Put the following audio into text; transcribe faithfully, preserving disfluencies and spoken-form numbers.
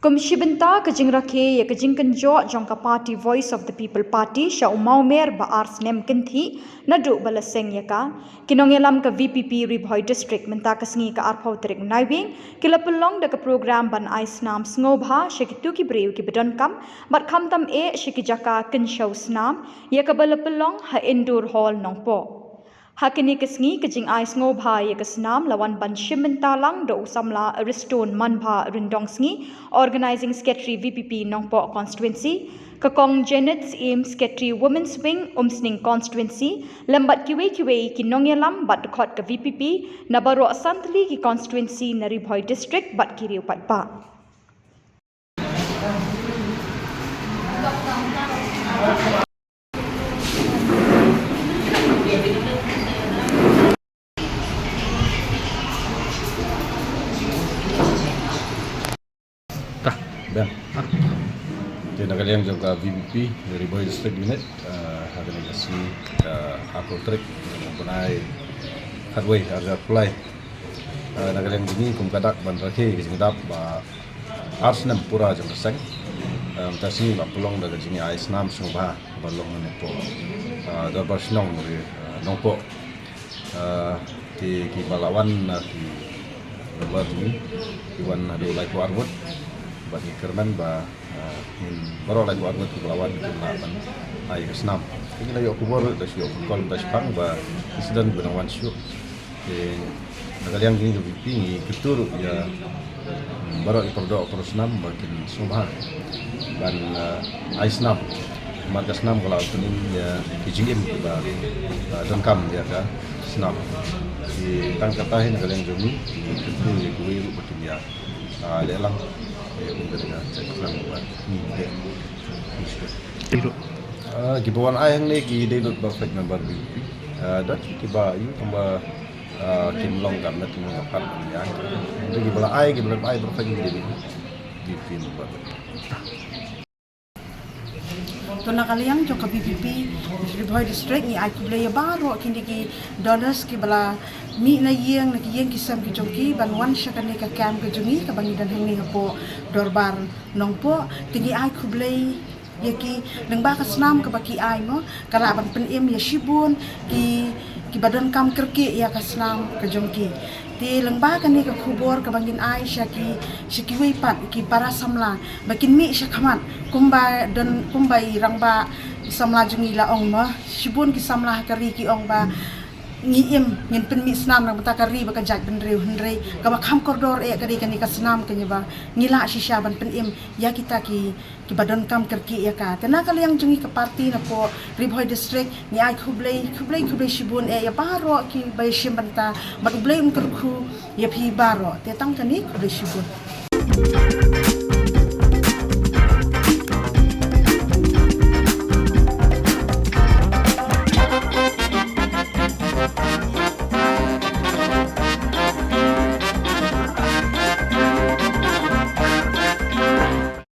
Kum shi bynta ka jingrakhe ïa ka jingkynjoh jong ka party Voice of the People Party sha u mawmer ba ar snem kynthih naduh ba la seng ïa ka, ki nongïalam ka V P P Ri Bhoi District mynta ka sngi ka arphew tarik Naiwieng ki la pynlong da ka program ban ai snam sngewbha sha kito ki briew kiba donkam bad khamtam eh sha ki jaka kynshew snam, ïa kaba la pynlong ha Indoor Hall Nongpoh. Ha kane ka sngi ka jingai sngewbha ïa ka snam la wan ban shim bynta lang da u samla Ariston Manbha Ryndongsngi, Organising Secretary V P P Nongpoh Constituency, ka Kong Janet Syiem, Secretary Women's Wing Umsning Constituency, lem bad kiwei kiwei ki nongïalam bad dkhot ka V P P na baroh san tylli ki constituency na Ri Bhoi District bad ki riew paidbah. Te na ka liang jong ka V P P Ri Bhoi District Unit, ah, ha kane ka sngi ka arphew tarik jong u bnai khatwei arhajar arphew lai. Ah, na ka liang jong ngi kum ka dak ban rakhe ka jingdap ba ar snem pura jong ka seng. Ah, mynta ka sngi la pynlong da ka jingai snam sngewbha ba long na Nongpoh, ah, Dorbar Shnong ri, ah, Nongpoh. Ah, ki, kiba la wan na ki dorbar jong ngi ki wan haduh laiphew ar ngut bad ngi kyrmen ba, ah, ngin baroh laiphew ar ngut kiba la wan kin lah ban ai ka snam. Te ngi la ïoh khubor da shu ïoh phone call da shipang ba incident ba nang wan shuh. Te na ka liang jong ngi ka V P P ngi kyntu ruh ïa, mm, baroh ki pardoh parasnam ba kin sngewbha ban, ah, ai snam. Namar ka snam ka la pynim ïa ki jingim kiba, ah, donkam ïa ka snam. Te tang kata hi na ka liang jong ngi ngi kyntu ïa kiwei ruh ba kin ïa, ah, leh lang. Te kum ka dei ka check snam ba ngi dei. Ah, kiba wan ai hangne ki dei lut ba peit member V P P. Ah, da ki kiba ïoh kumba, ah, kim long ka met kim long ka pat ban ïa. Da kiba la ai, kiba la ai ba peit ki dei V P P member. To na ka liang jong ka V P P Ri Bhoi District ngi ai khublei ïa baroh kine ki donors kiba la mih na ïing na ki ïing ki sem ki jong ki ban wan sha kane ka camp ka jong ngi kaba ngi don hangne hapoh Dorbar Nongpoh. Te ngi ai khublei ïa ki lyngba ka snam kaba ki ai mo, ka lah ban pynim ïa shibun ki, kiba donkam kyrkieh ïa ka snam ka jong ki. Te lyngba kane ka khubor kaba ngin ai sha ki, sha kiwei pat ki para samla ba kin mih shakhmat kumba don, kumba i rangbah samla jong ngi la ong mo, shibun ki samla ha ka ri ki ong ba ngi im, ngin pynmih snam na ka bynta ka ri bad ka jaitbynriew, hynrei kaba kham kordor eh ka dei kane ka snam kane ba ngi lah shisha ban pynim ïa kita ki, kiba donkam kyrkieh ïa ka. Te na ka liang jong ngi ka party napoh Ri Bhoi District ngi ai khublei, khublei, khublei shibun eh ïa baroh kiba ïashim bynta bad U Blei un kyrkhu ïa phi baroh. Te tang kane, khublei shibun.